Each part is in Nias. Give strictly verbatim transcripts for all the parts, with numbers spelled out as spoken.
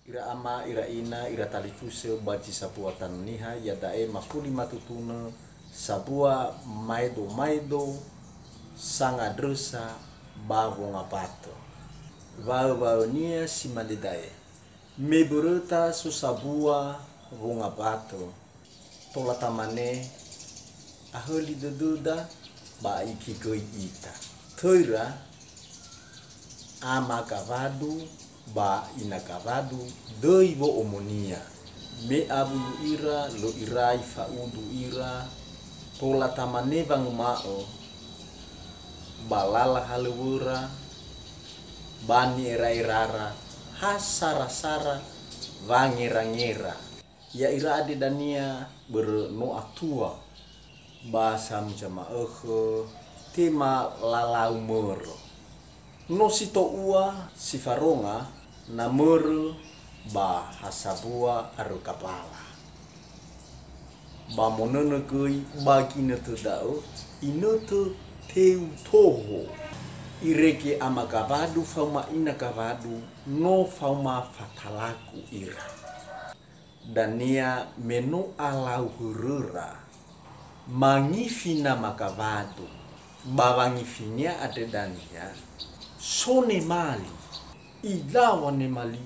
Ira ama, ira ina, ira talifusö ba zi sambua Tanö Niha, iada'e mafuli matutunö sambua maedo-maedo sangadrösa ba wongabatö. Wa'ö-wa'önia si mane da'e, me böröta so sambua wongabatö, tola tamane ahöli dödöda ba ikigöi ita. Töira ama gawadu ba ina gawadu döi wo'omonia. Me awuyu ira, lö irai fa'udu ira, tola tamane wanguma'ö ba lala halöŵöra, ba ni'era'erara, ha sara-sara wangera-ngera. Ya'ira andre dania börö no atua, ba samuza ma'ökhö tema lalau mörö. No si to'ua si faronga na mörö ba ha sambua arö gabala. Ba monönö göi ba ginötö da'ö, inötö teu toho. Irege ama gawadu faoma ina gawadu, no faoma fatalagu ira. Dania me no alau höröra, mangifi nama gawadu, ba wangifinia andre dania, so nemali, ilaŵa nemali,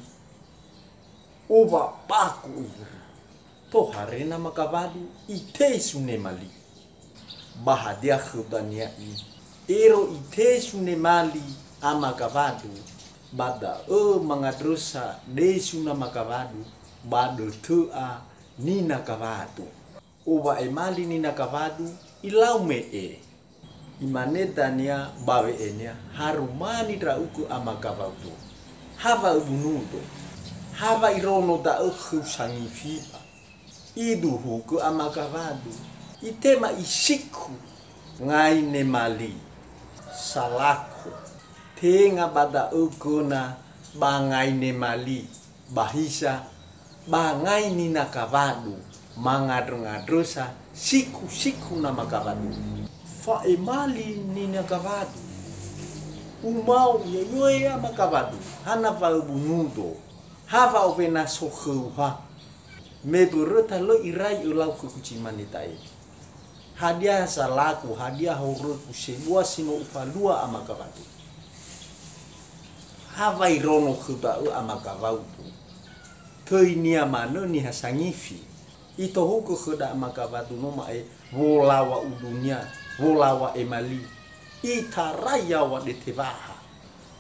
owabaku ira. Tohare nama gawadu, itesu nemali. Ba hadia khöu dania i? Ero itesu nemali ama gawadu, ba da'ö mangandrösa desu nama gawadu, ba dötö'a nina gawadu. Owa'emali nina gawadu, ilau me'e. Imane dania ba we'enia, harumani ndra'ugö ama gawadu. Ha wa'öbunudo. Ha wa'irono da'ö khöu sangifiba. Iduhugö ama gawadu, itema isikhu ngai nemali, salako, tenga ba da'ö göna ba ngai nemali, ba hiza, ba ngai nina gawadu, mangandrö-ngandrösa sikhu-sikhu nama gawadu. Fa'emali nina gawadu. Umao ia, "Yoe ama gawadu, hana wa'öbunudo, ha wa'owena so khöu ha?" Me böröta lö irai ölau khögu zi mane da'e, "Hadia salagu, hadia horögu sebua si no ufalua ama gawadu?" Ha wa'irono khöu da'ö ama gawadu. Töinia manö niha sangifi. Itohugö khöda ama gawadu no ma'e wolaŵa udunia, wolaŵa emali. Itarai yaŵa dete waha.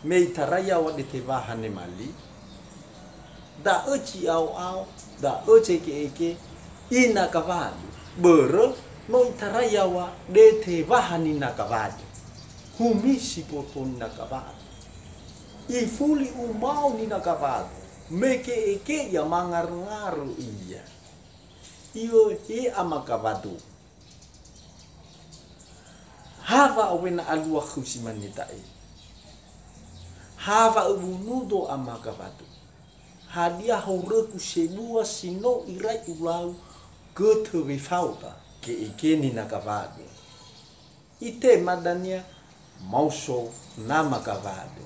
Me itarai yaŵa dete waha nemali, da'ö zi'ao'ao, da'ö zege'ege, ina gawadu. Börö no itarai yaŵa dete waha nina gawadu. Humisi boto nina gawadu. Ifuli umao nina gawadu. Me ge'ege ia, mangarö-ngarö ia. Iŵa'ö, "He ama gawadu, ha wa'owena alua khöu zi mane da'e? Ha wa'öbunudo ama gawadu? Hadia horögu sebua si no irai ulau götö wefaoda?" Ge'ege nina gawadu. Itema dania, "Maoso nama gawadu."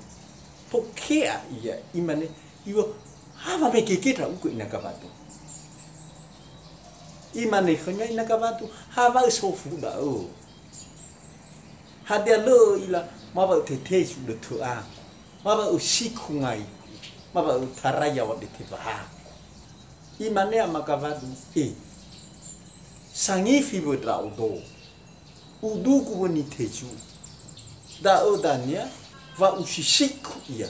Tokea ia, imane, "Iŵa'ö, ha wamege-ge ndra'ugö ina gawadu?" Imane khönia ina gawadu, "Ha wa'ösofu da'ö. Hadia lö ö'ila ma wa'ötetesu dötö'agu, ma wa'ösikhu ngaigu, ma wa'ötarai yaŵa dete wahagu." Imane ama gawadu, "E, sangifi wö ndra'odo. Udugu wö nitezu. Da'ö dania wa usisikhu ia,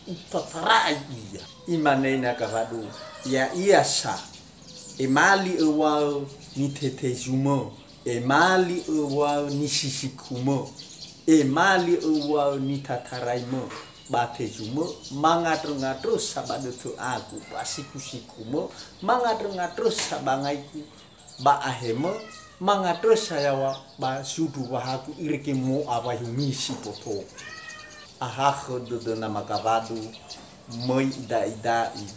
utatarai ia." Imane ina gawadu, "Ya'ia sa, emali öŵa'ö nitetezumö, emali öŵa'ö nisisikhumö, emali öŵa'ö nitataraimö, ba tezumö mangandrö-ngandrösa ba dötö'agu, ba sikhu-sikhumö mangandrö-ngandrösa ba ngaigu, ba ahemö mangandrösa yaŵa ba zundru wahagu, irege mo'aŵaihumi si boto." Ahakhö dödö nama gawadu, möi ida'ida'i,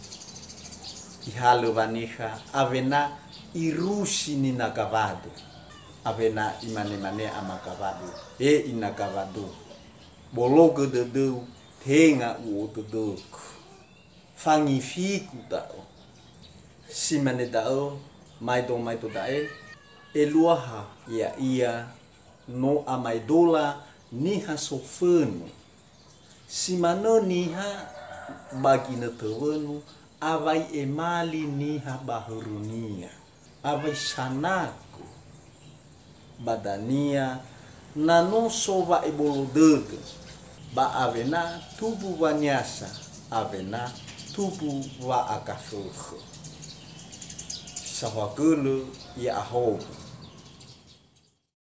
ihalö wanikha, awena irusi nina gawadu. Awena imane-mane ama gawadu, "He ina gawadu, bologö dödöu, tenga u'o'ö dödögu." Fangifigu da'ö. Si mane da'ö, maedo-maedo da'e, eluaha ya'ia no amaedola niha sofönu. Si manö niha ba ginötö wönu, awai emali niha ba hörönia. Awai sanagö ba dania na no so wa'ebolo dödö, ba awena tumbu waniasa, awena tumbu wa'akafökhö. Saohagölö ya'ahowu.